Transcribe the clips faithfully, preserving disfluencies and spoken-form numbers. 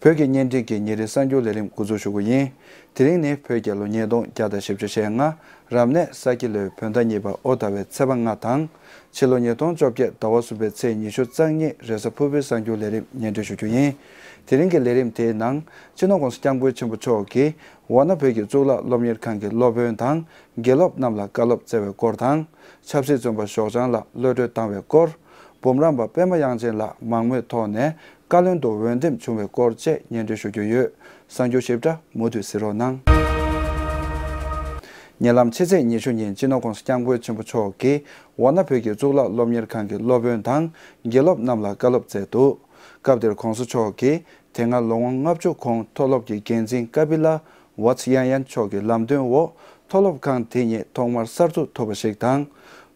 བོད་ཀྱི་བརྙན་འཕྲིན་གྱི་ཉིན་རེའི་གསར་འགྱུར་ལས་རིམ་འགོ་འཛུགས་ཞུ་གི་ཡིན། དེ་རིང་ནི་བོད་རྒྱལ་ལོ་ཉིས་སྟོང་བརྒྱ་དང་བཞི་བཅུ་ཞེ་ལྔ། རབ་གནས་ས་ཁྱི་ལོའི་བོད་ཟླ་གཉིས་པ་ཨོ་ཟླ་བའི་ཚེས་པ་ལྔ་དང་། ཕྱི་ལོ་ཉིས་སྟོང་བཅོ་བརྒྱད་ཟླ་བ་གསུམ་པའི་ཚེས་ཉི་ཤུ་རྩ་གཉིས་རེས་གཟའ་ཕུར་བུའི་གསར་འགྱུར་ལས་རིམ་སྙན་སྒྲོན་ཞུ་རྒྱུ་ཡིན། དེ་རིང་གི་ལས་རིམ་དེའི་ནང་། སྤྱི་ནོར་༸གོང་ས་༸སྐྱབས་མགོན་ཆེན་པོ་མཆོག་གིས་ཝཱ་ཎ་བོད་ཀྱི་གཙུག་ལག་སློབ་གཉེར་ཁང་གི་སློབ་དཔོན་དང་། དགེ་སློབ་རྣམས་ལ་བཀའ་སློབ་སྩལ་བའི་སྐོར་དང་། ཆབ་སྲིད་བཙོན་པ་ཞོགས་ལྗང་ལགས་གློད་གྲོལ་བཏང་བའི་སྐོར། འབུམ་རམས་པ་པད་མ་དབྱངས་ཅན་ལགས་མང་མོས་ཐོག་ནས་བཀའ་བློན་དུ་འོས་འདེམས་བྱུང་བའི་སྐོར་བཅས་སྙན་སྒྲོན་ཞུ་རྒྱུ་ཡོད། གསར་འགྱུར་ཞིབ་ཕྲ་མུ་མཐུད་གཟིགས་རོགས་གནང་། ཉེ་ལམ་ཕྱི་ཚེས་ཉི་ཤུ་ཉིན་སྤྱི་ནོར་༸གོང་ས་༸སྐྱབས་མགོན་ཆེན་པོ་མཆོག་གིས་ཝཱ་ཎ་བོད་ཀྱི་གཙུག་ལག་སློབ་གཉེར་ཁང་གི་སློབ་དཔོན་དང་དགེ་སློབ་རྣམས་ལ་བཀའ་སློབ་སྩལ་འདུག་སྐབས་དེར་༸གོང་ས་མཆོག་གིས། དེ་སྔ་ལོ་ངོ་ལྔ་བཅུ་གོང་མཐོ་སློབ་ཀྱི་འགན་འཛིན་ཀ་པི་ལ་ཝཱ་ཙ་ཡན་ཡན་མཆོག་གི་ལམ་སྟོན་འོག་མཐོ་སློབ་ཁང་དེ་ཉིད་ཐོག་མར་གསར་འཛུགས་ཐུབ་པ་ཞིག་དང་།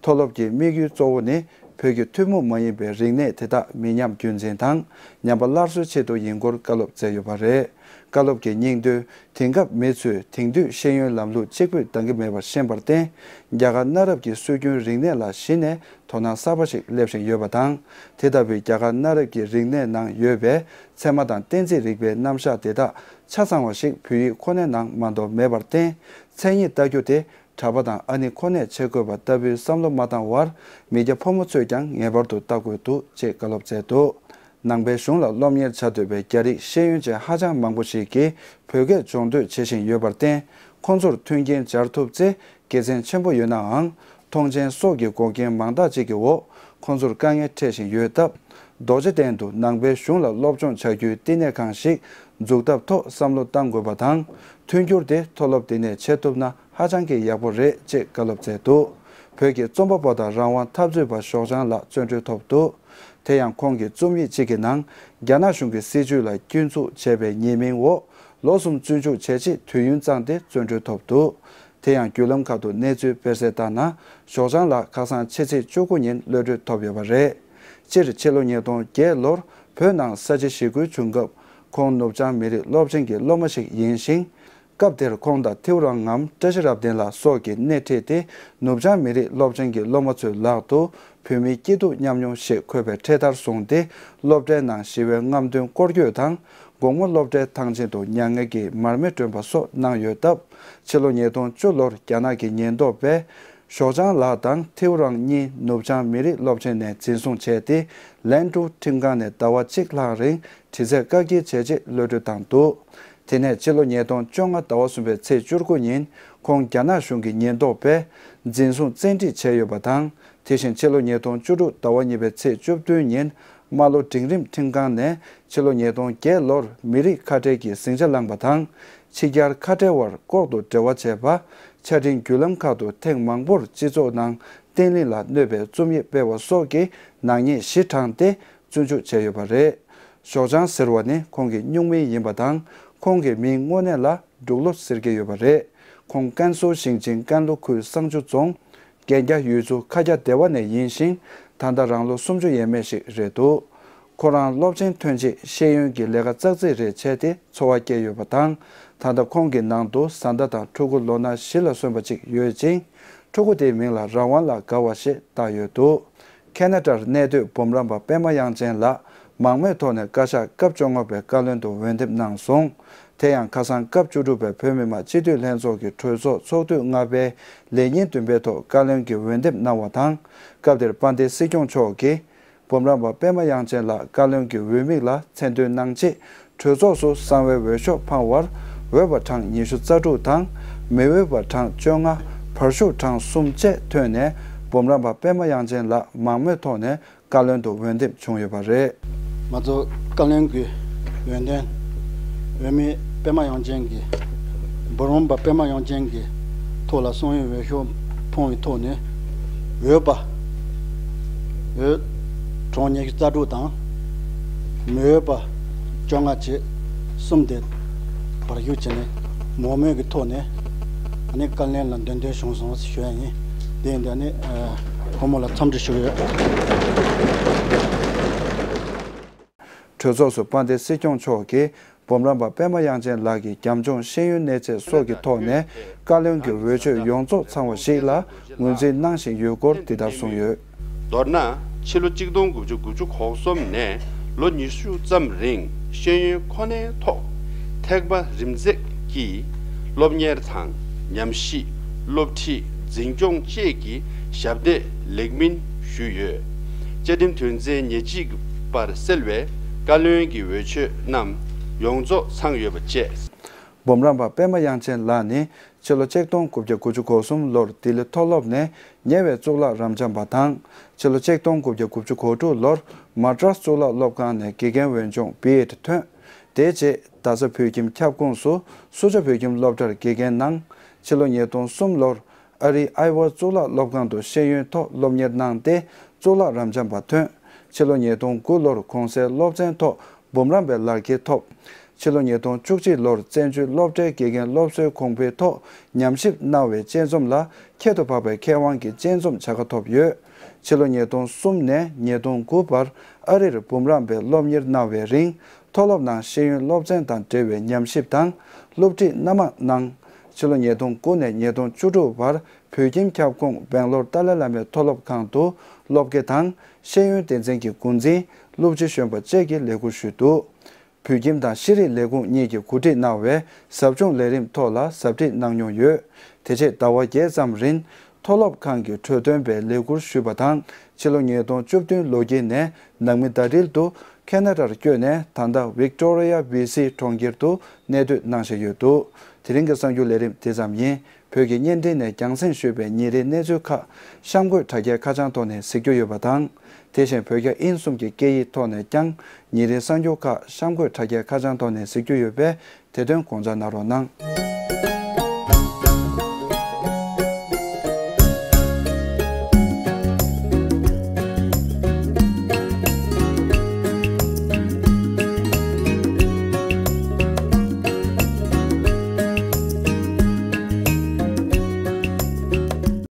མཐོ་སློབ་ཀྱི་དམིགས་ཡུལ་གཙོ་བོ་ནི་བོད་ཀྱི་ཐུན་མོང་མ་ཡིན་པའི་རིག་གནས་དེ་དག་མི་ཉམས་རྒྱུན་འཛིན་དང་ཉམས་པ་སླར་གསོའི་ཆེད་དུ་ཡིན་སྐོར་བཀའ་སློབ་སྩལ་ཡོད་པ་རེད། བཀའ་སློབ་ཀྱི་སྙིང་དོན། དེང་སྐབས་མི་ཚོས་དེང་དུས་ཤེས་ཡོན་ལམ་ལུགས་གཅིག་པུས་འདང་གི་མེད་པར་ཤེས་པར་བརྟེན། རྒྱ་གར་གནའ་རབས་ཀྱི་སྲོལ་རྒྱུན་རིག་གནས་ལ་གཞི་ནས། དོ་སྣང་གསར་པ་ཞིག་སླེབས་བཞིན་ཡོད་པ་དང་། དེ་ལྟ་བུའི་རྒྱ་གར་གནའ་རབས་ཀྱི་རིག་གནས་ནང་ཡོད་པའི་ཚད་མ་དང་གཏན་ཚིགས་རིག་པའི་རྣམ་གཞག་དེ་དག་ཆ་ཚང་བ་ཞིག་བོད་ཡིག་ཁོ་ནའི་ནང་མ་འདུ་མེད་པར་བརྟེན། མཚན་ཉིད་ལྟ་རྒྱུ་དེ་གྲྭ་པ་དང་ཨ་ནེ་ཁོ་ནས་བྱེད་དགོས་པ་ལྟ་བུའི་བསམ་བློ་མ་བཏང་བར། མི་སྐྱ་ཕོ་མོ་ཚོས་ཀྱང་ངེས་པར་དུ་ལྟ་དགོས་འདུག་ཅེས་བཀའ་སློབ་སྩལ་འདུག་ནང་པའི་གཞུང་ལ་སློབ་གཉེར་བྱ་འདོད་པའི་རྒྱ་རིགས་ཤེས་ཡོན་ཅན་ཧ་ཅང་མང་པོ་ཞིག་གིས་བོད་སྐད་སྦྱོང་འདོད་བྱེད་བཞིན་ཡོད་པར་བརྟེན། ཁོང་ཚོར་མཐུན་རྐྱེན་སྦྱར་ཐུབ་ཚེ། དགེ་མཚན་ཆེན་པོ་ཡོད་ནའང་། མཐོང་མཆན་སོགས་ཀྱི་འགོག་རྐྱེན་མང་དག་ཅིག་གི་འོག་ཁོང་ཚོར་དཀའ་ངལ་འཕྲད་བཞིན་ཡོད་སྟབས། རྡོ་རྗེ་གདན་དུ་ནང་པའི་གཞུང་ལ་སློབ་སྦྱོང་བྱ་རྒྱུའི་བསྟི་གནས་ཁང་ཞིག་འཛུགས་ཐབས་ཐོག་བསམ་བློ་གཏང་དགོས་པ་དང་། མཐུན་འགྱུར་དེ་མཐོ་སློབ་འདི་ནས་བྱེད་ཐུབ་ན་ཧ་ཅང་གི་ཡག་པོ་རེད་ཅེས་བཀའ་སློབ་སྩལ་འདུག་བོད་ཀྱི་རྩོམ་པ་པོ་དང་རང་དབང་འཐབ་རྩོད་པ་ཞོགས་ལྗང་ལགས་བཙོན་གྲོལ་ཐོབ་འདུག་དེ་ཡང་ཁོང་གི་རྩོམ་ཡིག་ཅིག་གི་ནང་། རྒྱ་ནག་གཞུང་གི་སྲིད་བྱུས་ལ་སྐྱོན་འཛུགས་བྱས་པའི་ཉེས་མིང་འོག་ལོ་གསུམ་བཙོན་འཇུག་བྱས་རྗེས་དུས་ཡུན་བཙངས་ཏེ་བཙོན་གྲོལ་ཐོབ་འདུག་དེ་ཡང་བརྒྱུད་ལམ་ཁག་ཏུ་གནས་ཚུལ་སྤེལ་གསལ་ལྟར་ན། ཞོགས་ལྗང་ལགས་ཁ་སང་ཕྱི་ཚེས་བཅུ་དགུ་ཉིན་གློད་གྲོལ་ཐོབ་ཡོད་པ་རེད། སྤྱིར་ཕྱི་ལོ་ཉིས་སྟོང་བརྒྱད་ལོར་བོད་ནང་ས་བྱི་ཞི་རྒོལ་བྱུང་སྐབས། ཁོང་ནུབ་བྱང་མི་རིགས་སློབ་ཆེན་གྱི་སློབ་མ་ཞིག་ཡིན་ཞིང་། སྐབས་དེར་ཁོང་དང་ཐེའུ་རང་ངམ་བཀྲ་ཤིས་རབ་བརྟན་ལགས་སོགས་ཀྱིས་སྣེ་ཁྲིད་དེ། ནུབ་བྱང་མི་རིགས་སློབ་ཆེན་གྱི་སློབ་མ་ཚོའི་ལག་ཏུ་བོད་མིའི་སྐྱིད་སྡུག་མཉམ་མྱོང་ཞེས་འཁོད་པའི་འཕྲེད་དར་བཟུང་སྟེ། སློབ་གྲྭའི་ནང་ཞི་བའི་རྔམ་སྟོན་སྐོར་སྐྱོད་དང་། དགོང་མོ་སློབ་གྲྭའི་ཐང་ཆེན་དུ་མྱ་ངན་གྱི་མར་མེ་སྒྲོན་པ་སོགས་གནང་ཡོད་སྟབས། ཕྱི་ལོ་ཉིས་སྟོང་བཅུ་ལོར་རྒྱ་ནག་གི་ཉེན་རྟོག་པས། ཞོགས་ལྗང་ལགས་དང་ཐེའུ་རང་གཉིས་ནུབ་བྱང་མི་རིགས་སློབ་ཆེན་ནས་འཛིན་བཟུང་བྱས་ཏེ། ལན་ཀྲུའུ་ཁྲིམས་ཁང་ནས་ཟླ་བ་གཅིག་ལྷག་རིང་དྲི་རྩད་བཀག་སྐྱིལ་བྱས་རྗེས་གློད་གྲོལ་བཏང་འདུག་དེ་ནས་ཕྱི་ལོ་ཉིས་སྟོང་བཅོ་ལྔ་ཟླ་བ་གསུམ་པའི་ཚེས་བཅུ་དགུ་ཉིན་ཁོང་རྒྱ་ནག་གཞུང་གི་ཉེན་རྟོག་པས་འཛིན་བཟུང་བཙན་ཁྲིད་བྱས་ཡོད་པ་དང་། དེ་བཞིན་ཕྱི་ལོ་ཉིས་སྟོང་བཅུ་དྲུག་ཟླ་བ་གཉིས་པའི་ཚེས་བཅུ་བདུན་ཉིན་རྨ་ལྷོ་འབྲིང་རིམ་ཁྲིམས་ཁང་ནས་ཕྱི་ལོ་ཉིས་སྟོང་བརྒྱད་ལོར་མི་རིགས་ཁ་བྲལ་གྱི་ཟིང་ཆ་བསླངས་པ་དང་། ཕྱི་རྒྱལ་ཁ་བྲལ་བར་ལྐོག་ཏུ་འབྲེལ་བ་བྱས་པ། ཆ་འཕྲིན་བརྒྱུད་ལམ་ཁག་ཏུ་ཐེངས་མང་པོར་སྤྱི་ཚོགས་ནང་བརྟན་ལྷིང་ལ་གནོད་པའི་རྩོམ་ཡིག་སྤེལ་བ་སོགས་ཀྱི་ནག་ཉེས་བཞི་བགྲངས་ཏེ་བཙོན་འཇུག་བྱས་ཡོད་པ་རེད། ཞོགས་ལྗང་ཟེར་བ་ནི་ཁོང་གི་སྨྱུག་མིང་ཡིན་པ་དང་། ཁོང་གི་མིང་དངོས་གནས་ལ་འབྲུག་ལོ་ཟེར་གྱི་ཡོད་པ་རེད། ཁོང་ཀན་སུའུ་ཞིང་ཆེན་ཀན་ལྷོ་ཁུལ་བསང་ཆུ་རྫོང་། གན་རྒྱ་ཡུལ་ཚོ་ཁ་རྒྱ་སྡེ་བ་ནས་ཡིན་ཞིང་། ད་ལྟ་རང་ལོ་སུམ་ཅུ་ཡས་མས་ཤིག་རེད་འདུག་ཁོ་རང་སློབ་ཆེན་ཐོན་རྗེས་ཤེས་ཡོན་གྱི་ལས་ཀ་ཙག་ཙིག་རེ་བྱས་ཏེ་འཚོ་བ་སྐྱེལ་ཡོད་པ་དང་། ད་ལྟ་ཁོང་གི་ནང་དུ་བཟའ་ཟླ་དང་ཕྲུ་གུ་ལོ་ན་བཞི་ལ་སོན་པ་ཅིག་ཡོད་ཅིང་། ཕྲུ་གུ་དེའི་མིང་ལ་རང་དབང་ལ་དགའ་བ་ཞེས་བཏགས་ཡོད་འདུག་ཁེ་ན་ཌར་གནས་སྡོད་འབུམ་རམས་པ་པད་མ་དབྱངས་ཅན་ལགས་མང་མོས་ཐོག་ནས་བཀའ་ཤག་སྐབས་བཅོ་ལྔ་པའི་བཀའ་བློན་དུ་འོས་འདེམས་གནང་སོང་། དེ་ཡང་ཁ་སང་སྐབས་བཅུ་དྲུག་པའི་བོད་མི་མང་སྤྱི་འཐུས་ལྷན་ཚོགས་ཀྱི་གྲོས་ཚོགས་ཚོགས་དུས་ལྔ་པའི་ལས་ཉིན་བདུན་པའི་ཐོག་བཀའ་བློན་གྱི་འོས་འདེམས་གནང་བ་དང་། སྐབས་དེར་དཔལ་ལྡན་སྲིད་སྐྱོང་མཆོག་གིས། འབུམ་རམས་པ་པད་མ་དབྱངས་ཅན་ལགས་བཀའ་བློན་གྱི་འོས་མིག་ལ་མཚན་འདོན་གནང་རྗེས། གྲོས་ཚོགས་སུ་གསང་བའི་འོས་ཤོག་འཕངས་པར། འོས་པ་གྲངས་ཉི་ཤུ་རྩ་དྲུག་དང་། མི་འོས་པ་གྲངས་བཅོ་ལྔ། བར་ཞུགས་གྲངས་གསུམ་བཅས་ཐོན་ནས། འབུམ་རམས་པ་པད་མ་དབྱངས་ཅན་ལགས་མང་མོས་ཐོག་ནས་བཀའ་བློན་དུ་འོས་འདེམས་བྱུང་ཡོད་པ་རེད། ང་ཚོ་བཀའ་བློན་གྱི་འོས་འདེམས། འོས་མི་པད་མ་དབྱངས་ཅན་གྱི། འབུམ་རམས་པ་པད་མ་དབྱངས་ཅན་གྱི་ཐོག་ལ་གསང་བའི་འོས་ཤོག་འཕངས་པའི་ཐོག་ནས། འོས་པ། འོས། གྲངས་ཉི་ཤུ་རྩ་དྲུག་དང་། མི་འོས་པ། བཅོ་ལྔ་བཅས་གསུམ་དེ་བར་ཞུགས་བྱས་ནས་མང་མོས་ཀྱི་ཐོག་ནས་ཨ་ནི་བཀའ་བློན་ལ་འདེམས་ཐོན་བྱུང་སོང་ཞུ་ཡ་ཡིན། དེ་ཡིན་དུས་ཨ་ནི་ཨ་སྐུ་ངོ་ལ་འཚམས་འདྲི་ཞུ་གི་ཡོད། གྲོས་ཚོགས་སུ་དཔལ་ལྡན་སྲིད་སྐྱོང་མཆོག་གིས། འབུམ་རམས་པ་པད་མ་དབྱངས་ཅན་ལགས་ཀྱི་རྒྱབ་ལྗོངས་ཤེས་ཡོན་གནས་ཚད་སོགས་ཀྱི་ཐོག་ནས་བཀའ་བློན་གྱི་འོས་ཆོས་ཡོངས་རྫོགས་ཚང་བ་ཞིག་ལ་ངོས་འཛིན་གནང་བཞིན་ཡོད་སྐོར་འདི་ལྟར་གསུངས་ཡོད། མདོར་ན། ཕྱི་ལོ་གཅིག་སྟོང་དགུ་བརྒྱ་དགུ་བཅུ་གོ་གསུམ་ནས་ལོ་ཉི་ཤུ་ཙམ་རིང་ ཤེས་ཡོན་ཁོ་ནའི་ཐོག་ཐེག་པ་རིམ་འཛེགས་ཀྱི་སློབ་གཉེར་དང་། ཉམས་ཞིབ། སློབ་ཁྲིད། འཛིན་སྐྱོང་བཅས་ཀྱི་ཞབས་འདེགས་ལེགས་སྨིན་ཞུས་ཡོད། བཅའ་ཁྲིམས་དོན་ཚན་ཉེར་གཅིག་པར་གསལ་བའི་བཀའ་བློན་གྱི་འོས་ཆོས་རྣམས་ཡོངས་རྫོགས་ཚང་ཡོད་པ་བཅས། འབུམ་རམས་པ་པད་མ་དབྱངས་ཅན་ལགས་ནི་ཕྱི་ལོ་ཆིག་སྟོང་དགུ་བརྒྱ་དགུ་བཅུ་གོ་གསུམ་ལོར་ལྡི་ལི་མཐོ་སློབ་ནས་ཉེ་བའི་གཙུག་ལག་རབ་འབྱམས་པ་དང་། ཕྱི་ལོ་ཆིག་སྟོང་དགུ་བརྒྱ་དགུ་བཅུ་གོ་དྲུག་ལོར་མ་ཏྲ་སི་གཙུག་ལག་སློབ་ཁང་ནས་དགེ་རྒན་འོས་སྦྱོང་བི་ཨེ་ཌི་ཐོན། དེའི་རྗེས་རྡ་ས་བོད་ཁྱིམ་ཁྱབ་ཁོངས་སུ་སུ་ཇཱ་བོད་ཁྱིམ་སློབ་གྲྭར་དགེ་རྒན་གནང་། ཕྱི་ལོ་ཉིས་སྟོང་གསུམ་ལོར་ཨ་རིའི་ཨའི་ཝ་གཙུག་ལག་སློབ་ཁང་དུ་ཤེས་ཡོན་ཐོག་སློབ་གཉེར་གནང་སྟེ་གཙུག་ལག་རབ་འབྱམས་པ་ཐོན། ཕྱི་ལོ་ཉིས་སྟོང་དགུ་ལོར་གོང་གསལ་སློབ་ཚན་ཐོག་འབུམ་རམས་པའི་ལག་འཁྱེར་ཐོབ། ཕྱི་ལོ་ཉིས་སྟོང་བཅུ་གཅིག་ལོར་བཙན་བྱོལ་སློབ་གྲྭའི་དགེ་རྒན་སློབ་གསོའི་གོང་འཕེལ་ཐོག་ཉམས་ཞིབ་གནང་བའི་དཔྱད་རྩོམ་ལ་ཁྱད་དུ་འཕགས་པའི་མཁས་དབང་གི་དཔྱད་རྩོམ་བྱ་དགའ་ཐོབ་ཡོད། ཕྱི་ལོ་ཉིས་སྟོང་གསུམ་ནས་ཉིས་སྟོང་དགུ་བར་ཨ་རིར་འབུམ་རམས་པའི་སློབ་གཉེར་གནང་བའི་རིང་། མཐོ་སློབ་ནང་ཤེས་ཡོན་སློབ་ཚན་དང་འབྲེལ་བའི་ཉམས་ཞིབ་དང་སློབ་ཁྲིད་སྣ་མང་གནང་། ཕྱི་ལོ་ཉིས་སྟོང་དགུ་ནས་ཉིས་སྟོང་བཅུ་དྲུག་བར་བོད་ཁྱིམ་ཁྱབ་ཁོངས་སྦེང་ལོར་ཏཱ་ལའི་བླ་མའི་མཐོ་སློབ་ཁང་དུ་སློབ་དགེ་དང་ཤེས་ཡོན་སྡེ་ཚན་གྱི་འགོ་འཛིན། སློབ་སྤྱི་གཞོན་པ་བཅས་ཀྱི་ལས་ཁུར་ཞུས་འདུག་བོད་ཁྱིམ་དང་ཤེས་རིག་ལས་ཁུངས་གཉིས་ཀྱིས་གོ་སྒྲིག་གནང་བའི་ཟབ་སྦྱོང་ལས་རིམ་ཐོག་ལ་ཟབ་ཁྲིད་གནང་མྱོང་ཡོད། དེ་རྗེས་ཟླ་བ་བརྒྱད་ཙམ་རིང་མཐོ་སློབ་ཁང་གི་གྲོས་སྟོན་པའི་ལས་ཁུར་ཞུས་པ་དང་། ཕྱི་ལོ་ཉིས་སྟོང་བཅུ་བདུན་ལོ་དཀྱིལ་ནས་ནང་མི་ཟླ་སྒྲིལ་དུ་ཁེ་ན་ཌར་བསྐྱོད་ནས་ད་ལྟ་ཝིག་ཏོ་རི་ཡ་བྷི་སི་གྲོང་ཁྱེར་དུ་གནས་སྡོད་གནང་བཞིན་ཡོད་འདུག་དེ་རིང་གི་གསར་འགྱུར་ལས་རིམ་དེ་ཙམ་ཡིན། བོད་ཀྱི་བརྙན་འཕྲིན་ནས་རྒྱང་སྲིང་ཞུས་པའི་ཉིན་རེའི་གནས་ཚུལ་ཁག་གཤམ་འཁོད་དྲ་རྒྱའི་ཁ་བྱང་ཐོག་ནས་གཟིགས་རྒྱུ་ཡོད་པ་དང་། དེ་བཞིན་བོད་རྒྱ་དབྱིན་གསུམ་གྱི་སྐད་ཡིག་ཐོག་ནས་ཀྱང་ཉིན་རེའི་གསར་འགྱུར་ཁག་གཤམ་འཁོད་དྲ་རྒྱའི་ཁ་བྱང་ཐོག་ནས་གཟིགས་རྒྱུ་ཡོད་པས། དེ་དོན་དགོངས་འཇགས་གནང་རོགས་གནང་།